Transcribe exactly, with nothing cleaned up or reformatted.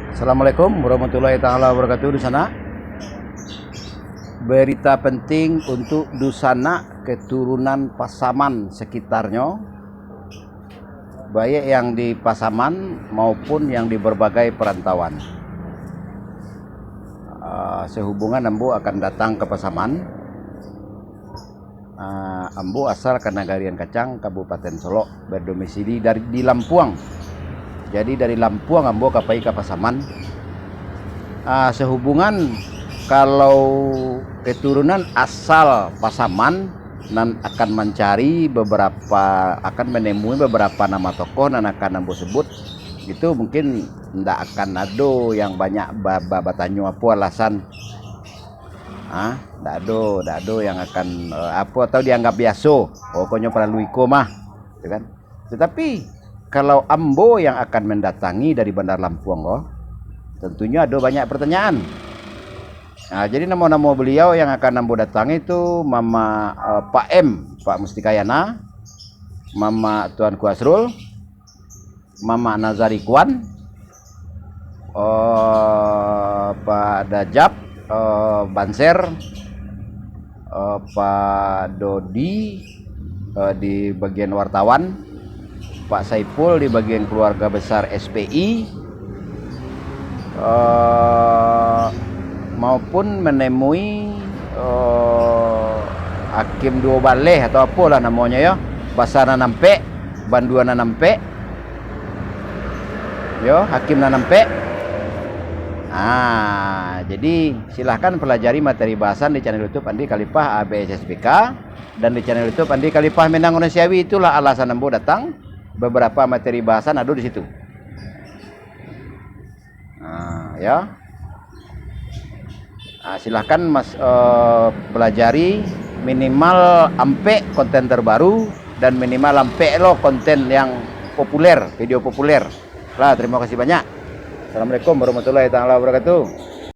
Assalamualaikum warahmatullahi taala wabarakatuh, Dusanak. Berita penting untuk Dusanak keturunan Pasaman sekitarnyo, baik yang di Pasaman maupun yang di berbagai perantauan. Ah, sehubungan ambo akan datang ke Pasaman, ah, ambo asal ka Nagarian Kacang, Kabupaten Solok, berdomisili dari, di Lampuang. Jadi, dari Lampuang ambo ka pai ka Pasaman. Ah, sehubungan kalau keturunan asal Pasaman nan akan mancari beberapa, akan menemui beberapa nama tokoh nan akan ambo sebut, itu mungkin ndak akan ado yang banyak ba-, ba-, batanyo apo alasan. Ah, ndak ado, ndak ado yang akan, eh, apo, atau dianggap biaso. Pokoknyo paralu iko mah, gitu kan. Tetapi, kalau ambo yang akan mendatangi dari Bandar Lampuang ko, tentunyo ado banyak pertanyaan. Nah, jadi namo-namo beliau yang akan ambo datangi tu, Mamak, eh, Pak M, Pak Mustika Yana, Mamak Tuanku Asrul, Mamak Nazari Kuan, eh, Pak Dajab, eh, Banser, eh, Pak Dodi, eh, di bagian wartawan, Pak Saipul di bagian keluarga besar S P I, eh, maupun menemui, eh, Hakim Duo Baleh atau apolah namonyo, yo, Basa Nan Ampek, Bandua Nan Ampek, yo, Hakim Nan Ampek. Ah, jadi silahkan pelajari materi bahasan di channel YouTube Andi Khalifah A B S S P K dan di channel YouTube Andi Khalifah Minang Urang Siawi. Itulah alasan ambo datang. Beberapa materi bahasan ado di situ. Nah, ya. Ah, silahkan mas, eh, pelajari minimal ampek konten terbaru dan minimal ampek lo konten yang populer, video populer. Lah, terima kasih banyak. Assalamualaikum warahmatullahi taala wabarakatuh.